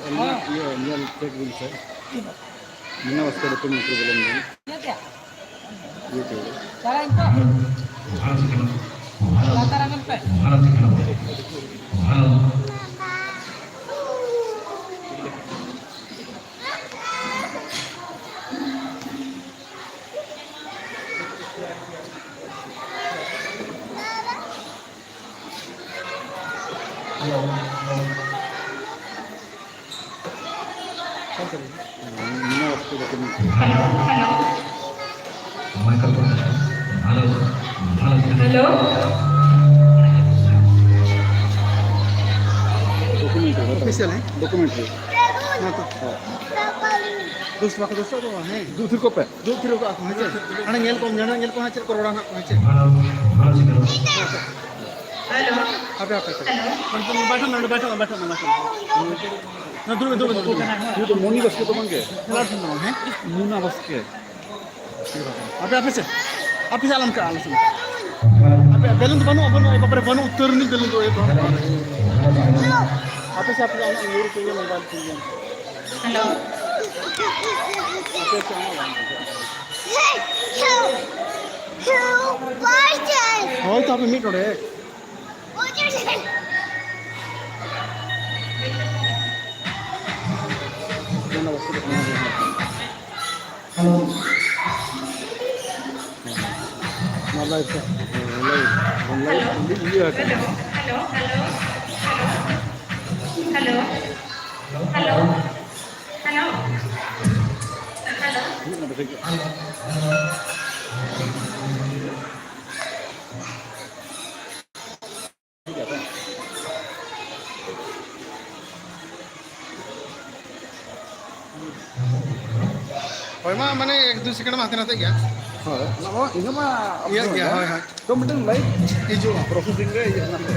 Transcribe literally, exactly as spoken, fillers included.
ᱟᱹᱞᱤᱧᱟᱜ ᱤᱭᱟᱹ ᱧᱮᱞ ᱪᱮᱠ ᱵᱤᱱ ᱥᱮ᱾ ᱢᱤᱱᱟ ᱵᱟᱥᱠᱮ ᱰᱚᱠᱩᱢᱮᱱᱴ ᱨᱮ ᱵᱚᱞᱚᱱ ᱵᱤᱱ᱾ ᱤᱭᱟᱹ ᱛᱮ᱾ Hello, hello. Hello. Official है? Documentary। हाँ तो। दोस्त बात दोस्त तो है। दूसरी को पे। ᱫᱩᱲᱩᱵ ᱛᱷᱤᱨ ᱠᱚᱜ ᱠᱚ, ᱦᱮᱸ ᱪᱮ? ᱦᱟᱸᱰᱮ ᱧᱮᱞ ᱠᱚᱢ, ᱡᱟᱦᱟᱸᱱᱟᱜ ᱧᱮᱞ ᱠᱚᱢ, ᱦᱟᱸᱜ ᱪᱮᱫ ᱠᱚ ᱨᱚᱲᱟ ᱦᱟᱸᱜ, ᱦᱮᱸ ᱪᱮ? ᱦᱮᱞᱳ᱾ ᱦᱟᱯᱮ, ᱦᱟᱯᱮ, ᱦᱟᱯᱮ᱾ ᱦᱮᱞᱳ᱾ ᱵᱟᱴᱷᱚᱱ, ᱵᱟᱴᱷᱚᱱ, ᱵᱟᱴᱷᱚᱱ, ᱵᱟᱴᱷᱚᱱ, ᱵᱟᱴᱷᱚᱱ᱾ ᱱᱚᱣᱟ ᱫᱩᱲᱩᱵ, ᱫᱩᱲᱩᱵ, ᱫᱩᱲᱩᱵ᱾ ᱱᱩᱭ ᱫᱚ ᱢᱚᱱᱤ ᱵᱟᱥᱠᱮ ᱫᱚ ᱵᱟᱝ ᱜᱮ? ᱦᱮᱸ? ᱢᱩᱱᱟ ᱵᱟᱥᱠᱮ᱾ ᱟᱯᱮ, ᱟᱯᱮ ᱥᱮᱫ, ᱟᱯᱮ ᱥᱮᱫ ᱟᱞᱚᱢ ᱠᱟᱜᱼᱟ, ᱟᱞᱮ ᱥᱮᱫ᱾ ᱟᱯᱮ ᱵᱮᱞᱩᱱ ᱫᱚ ᱵᱟᱹᱱᱩᱜᱼᱟ, ᱵᱟᱹᱱᱩᱜᱼᱟ, ᱮ ᱵᱟᱯᱨᱮ, ᱵᱟᱹᱱᱩᱜ ᱩᱛᱟᱹᱨ ᱨᱤᱱᱤᱡ ᱵᱮᱞᱩᱱ ᱫᱚ, ᱮ ᱵᱟᱯᱨᱮ᱾ ᱟᱯᱮ ᱥᱮᱫ, ᱟᱯᱮ ᱥᱮᱫ ᱟᱞᱚᱢ ᱧᱩᱨ ᱦᱚᱪᱚᱭᱟ, ᱢᱳᱵᱟᱭᱤᱞ ᱴᱷᱤᱠ ᱜᱮᱭᱟ᱾ ᱦᱮᱞᱳ᱾ ᱟᱯᱮ ᱥᱮᱫ ᱦᱚᱸ ᱵᱟᱝ ᱵᱩᱡᱷᱟᱹᱜᱼᱟ᱾ ᱦᱳᱭ ᱛᱚ, ᱟᱯᱮ ᱢᱤᱫ ᱰᱚᱸᱰᱮᱠ᱾ ᱦᱮᱞᱳ᱾ ᱱᱚᱣᱟ ᱞᱟᱭᱤᱵᱷ ᱨᱮ, ᱞᱟᱭᱤᱵᱷ, ᱞᱟᱭᱤᱵᱷ ᱤᱭᱟᱹ ᱟᱠᱟᱱᱟ᱾ Hello, hello, hello, hello, hello, hello, hello. ᱦᱤᱡᱩᱜ ᱢᱮ, ᱦᱤᱡᱩᱜ᱾ ᱦᱳᱭ ᱢᱟ, ᱢᱟᱱᱮ ᱮᱠ ᱫᱩ ᱥᱮᱠᱮᱱᱰ ᱢᱟ ᱦᱟᱱᱛᱮ ᱱᱟᱛᱮᱜ ᱜᱮᱭᱟ᱾ ᱦᱳᱭ, ᱚᱱᱟ ᱢᱟ ᱤᱱᱟᱹ ᱢᱟ ᱤᱭᱟᱹᱜ ᱜᱮᱭᱟ, ᱦᱳᱭ, ᱦᱳᱭ᱾ ᱛᱚ ᱢᱤᱫᱴᱮᱱ ᱞᱟᱭᱤᱵᱷ ᱦᱤᱡᱩᱜᱼᱟ᱾ ᱯᱨᱚᱥᱮᱥᱤᱝ ᱨᱮ ᱤᱭᱟᱹᱜ ᱠᱟᱱᱟ ᱛᱚ᱾